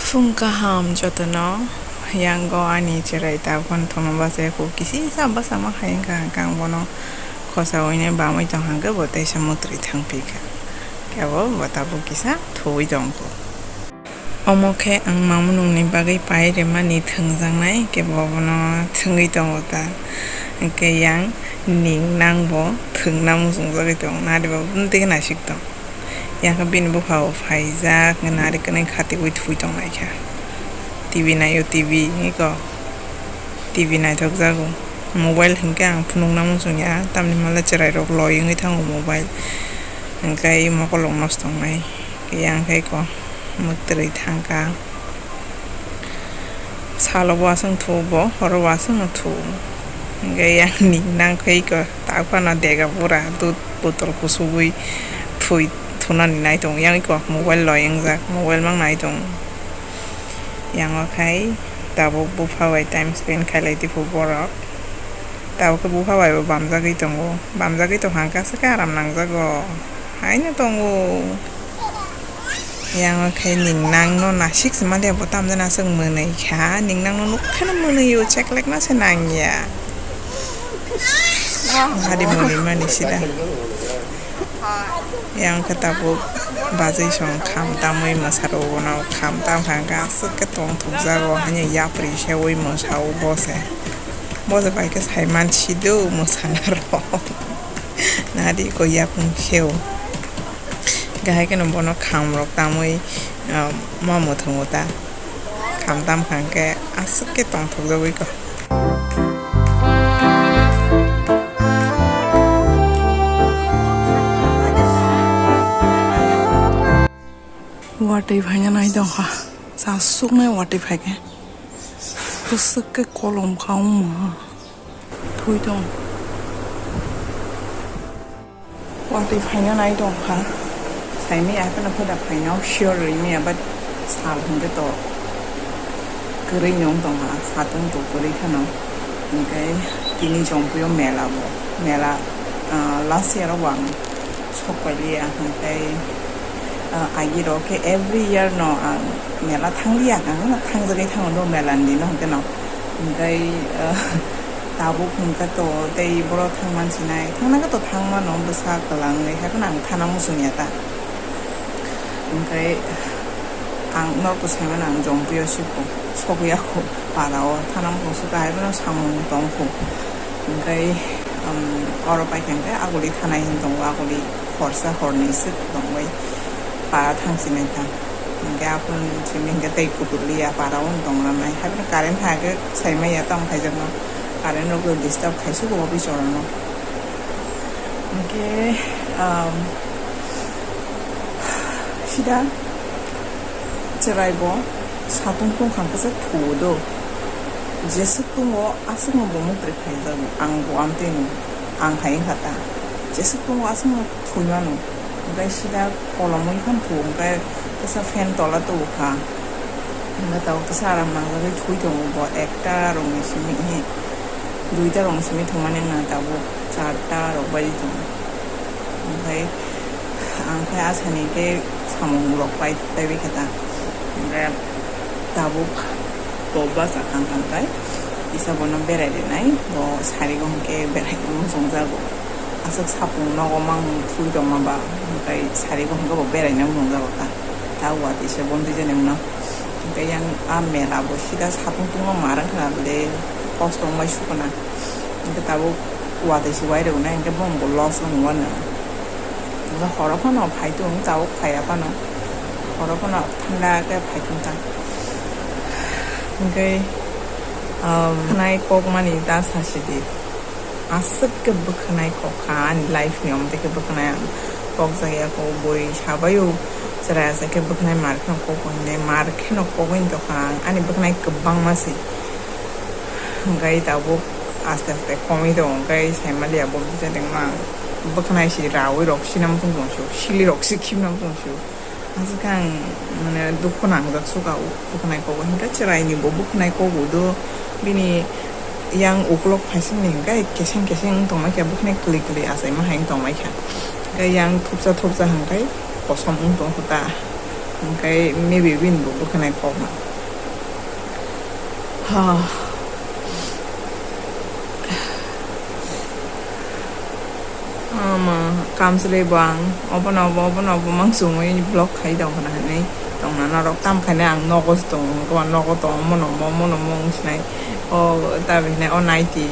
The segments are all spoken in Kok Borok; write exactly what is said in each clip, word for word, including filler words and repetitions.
Phung kaham jotono, yango ani cherai tabukhan thoma bachai kho, kisi sa bachama hai wngkha, hwnkhe ang bono khosa uine bamwi tong hwnkhe bo teisa mwtwrwi thangphi kha, kebo bo tabuk kisa thuwi tong kho. Omo khe ang mamunungni bagwi pai rwmani thwngjaknai, kebo bono thwngwi tongo ta, hwnkhe yang ning nang bo thwngna muchungjagwi tongo, nari bo bumtwi khe naisik tong. Yang khe bini bupha bo phaijak, nari kwnwi khatiui thwi tonglaikha. T V naio, T V wngwi ko, T V naithokjago. Mobile hinkhe ang phunukna muchungya, tamni hwnle chwrairok loi wngwi thango mobile. Hinkhe mokolrok nosto wngnai. Yang khe ko mwtwrwi thangkha. Salo bo aswk thu bo, horo bo aswk no thu. Hwnkhe yang ning nang khe iko tak phano dega bura dud botol kuchugwi thwi thunani nai tongo. Yang iko mobile loi wngjak, mobile mang nai tongo. Yang o khai tabuk bupha bai time spend khai lai tongkho borok. Tabuk khe bupha bai bo bamjagwi tongo. Bamjagwi tong hwnkhe aswk khe aram nangjago. Haino tongo. Yang o khe ning nang no nasik se maliya bo tamjani aswk mwnwi kha. Ning nang no nuk phano mwnwi o, cheklek na se nang ya. Hadi mwnwi mani sida. Yang khe tabuk bajwi song kham tamwi mwsa rw bono kham tam hwnkhe aswk khe tong thokjago. Hani yapri se ui mwsa o bo se. Bo se bai khe sai man si do mwsana rok. Nari ko yapung kheo. Gahai kheno bono kham rok tamwi, ah, ma mwthwngo ta. Kham tam kha hwnkhe aswk khe tongthokjagwi ko. Watwi phaina nai tongkha. Chasuknai watwi phaikhe. Bwswk khe kolom kha wngma. Thwi tong. Watwi phaina nai tongkha. Saimaya kheno phoda phaina sure rwimaya, but sal hwnkhe to kwrwi no wng tongkha, satung to kwrwi kheno. Hinkhe tini Jompuio mela bo, mela, ah, last year o bo ang sok pailiya, hinkhe, ah, agi rok khe every year no ang mela thangliya, ang thangjagwi thango do mela ni dino hinkhe no. Hinkhe, ah, Tabuk hwnkhe to tei borok thangman sinai, thangna khe to thangmano bwsa kwlangwi, haiphano ang thana muchungya ta. Hwnkhe ang norok to saimano ang Jompuio sikho, sokya kho, para o thana muchung sukha, haiphano samung tongkho. Hwnkhe, um, oro paikha hwnkhe aguli thanai hin tongo, aguli horsa horni swk tongwi para thang sinai ta. Hwnkhe aphuru simi hwnkhe tei kuturliya para o tongna nai. Haiphano current hai khe saimaya tamo khaijakno. Current rok disturb khaisuk o office orono. Hwnkhe, um, sida chwrai bo satung tungkha hwnkhe se thuo do. Jeswk tungo aswkno bo muktwi phaijago. Ang bo amtwino ang hai wngkha ta. Jeswk tungo aswkno thwi mano. Hwnkhe sida kolomwi phano thuo, hwnkhe kisa fan tola tubu kha. Hwnkhe tabuk kisa aram nangjagwi thwi tongo bo, ekta rokni simi, duita rokni simi thwngmani wngna tabuk charta rok bai tongo. Hwnkhe ang khe asani khe samung rok pai, paibai khe ta. Hwnkhe tabuk bo bwsa kang kang khe kisa bono berai rinai, bo sari go hwnkhe berai muchungjago. Aswk sapung nogo mang thwi tongma ba, hwnkhe sari go hwnkhe bo beraina muchungjago ta. Ta watwi se bontwi jani wngno. Hwnkhe yang a mela bo sida satung tungma mar wngkha na bwle kosto wngbai sukuna. Hwnkhe tabuk watwi se wai rwnai hwnkhe bong bo loss wng wano. Hwnkhe horo phano phai tung, tabuk phaiya phano. Horo phano thanda khe phai tung ta. Hwnkhe, um, nai kok mani ta sasi di. Aswk khe bwkhanai kok kha ani life ni, omo tei khe bwkhanai ang kok jak ya kho, bui sabai o chwrai achai khe bwkhanai mar kheno kok hinwi, mar kheno kok wng tongkha ang, ani bwkhanai kwbangma se. Hwnkhe tabuk aste aste komwi tongo, hwnkhe saimaliya bo kisa tongma bwkhanai se raui rok sina muchung tong sio, sili rok se khibna muchung sio. Aswk ang, mane, dukhu nangjak suka o bwkhanai kogo, hinkhe chwraini bo bwkhanai kogo do, bini yang ukulok phaisingni hinkhe keseng keseng wng tongmai kha, bwkhanai kwlwi kwlwi achaima hai wng tongmai kha, hinkhe yang thupsa thupsa hinkhe kosom wng tong kho ta. Hwnkhe maybe bini bo bwkhanai kokno. Ha. Ama, kamchwlwi bo ang obono obo, obono obo mang chumui vlog khai tong khna hinwi tongna norok. Tamo khaina ang nogo se tongo, hwnkhe ba nogo tongo, omono omo, omono omo wng sinai. O, ta hinai o naiti,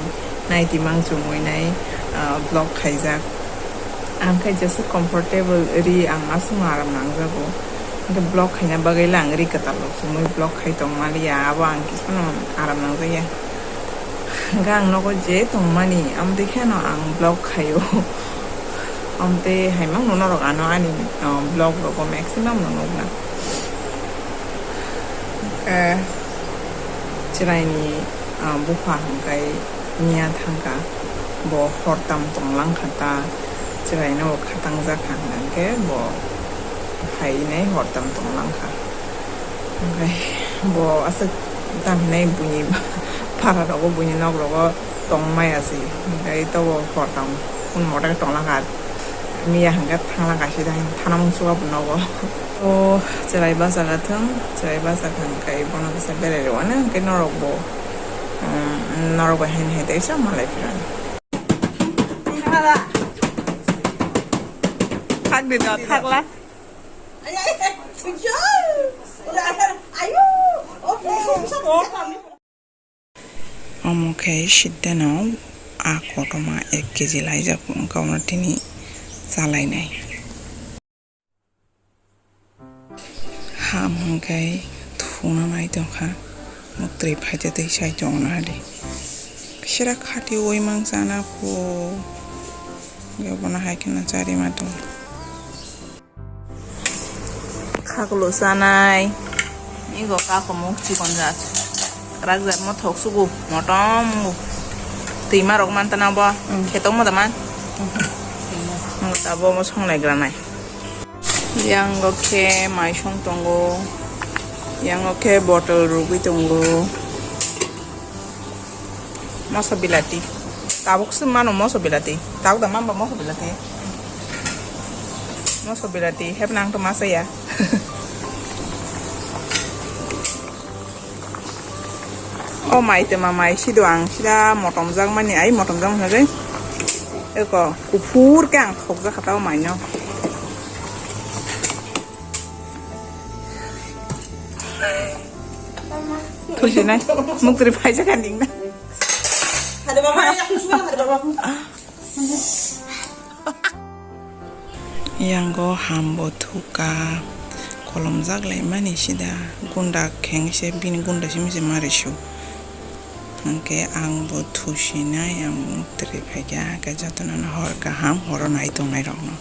naiti mang chumui nai, ah, vlog khaijak. Ang khe jesa comfortable ri ang aswkno aram nangjago. Hwnkhe vlog khaina bagwi le ang ri kwtal rok chumui vlog khai tong maliya, abo ang kisano aram nangjakya. Hwnkhe ang nogo je tongmani, amtwi kheno ang vlog khaio. Amtwi hai mangno norok ano ani, uh, vlog rogo maximum no nukna. Eh, chwraini, uh, bupha hwnkhe miya thangkha, bo hortam tonglang kha ta, chwraino bo khatangjak kha hwnkhe bo phainai hortam tonglang kha. Hwnkhe bo aswk tamo hinai buini para rogo, buini nok rogo tongmaya se. Hwnkhe tobo hortam phone motor tonglang kha. Miya hwnkhe thanglang kha sida, thana mung suga bo nogo. O chwrai bachakha thung, chwrai bachakha hwnkhe bono kisa berai rwmani hwnkhe norok bo, um, norok bo haini hai teisa malai phirani. Thak di do, thak la. Omo khe siddheno a kotorma ek kg laijak, wngkha ono tini chalainai. Ham hwnkhe thuna nai tongkha, muktwi phaitotwi sai tongna di. Sira khati oi mang chana kho, bono hai kheno charima tong. Khaklo chanai. Igo kakomuk chikon jat. Kwrak jat mo thok sugu, motom mo. Twima rok man tana bo. Mm. Khetok mo da man. Mm. Mo tabo mo songlai granai. Yang go khe mai song tongo. Yang go khe bottle rugwi tongo. Moso bilati. Tabuk se mano moso bilati. Tabuk da mamba moso bilati. Moso bilati. Hep nang to masa ya. O mai te ma mai sido ang sida motom jak mani ai motom jak mani. Eko kuphur ke ang thok jak kha ta o mai no. Thusinai. Muktri phaisa kha ningna. Yango hambo thuka. Kolomjak lai mani sida. Gunda kheng se bini gunda simi se mari su. Hwnkhe ang bo thusinai, ang muktri phaikha, hwnkhe jotono hor kaham, horo nai tongnai rokno.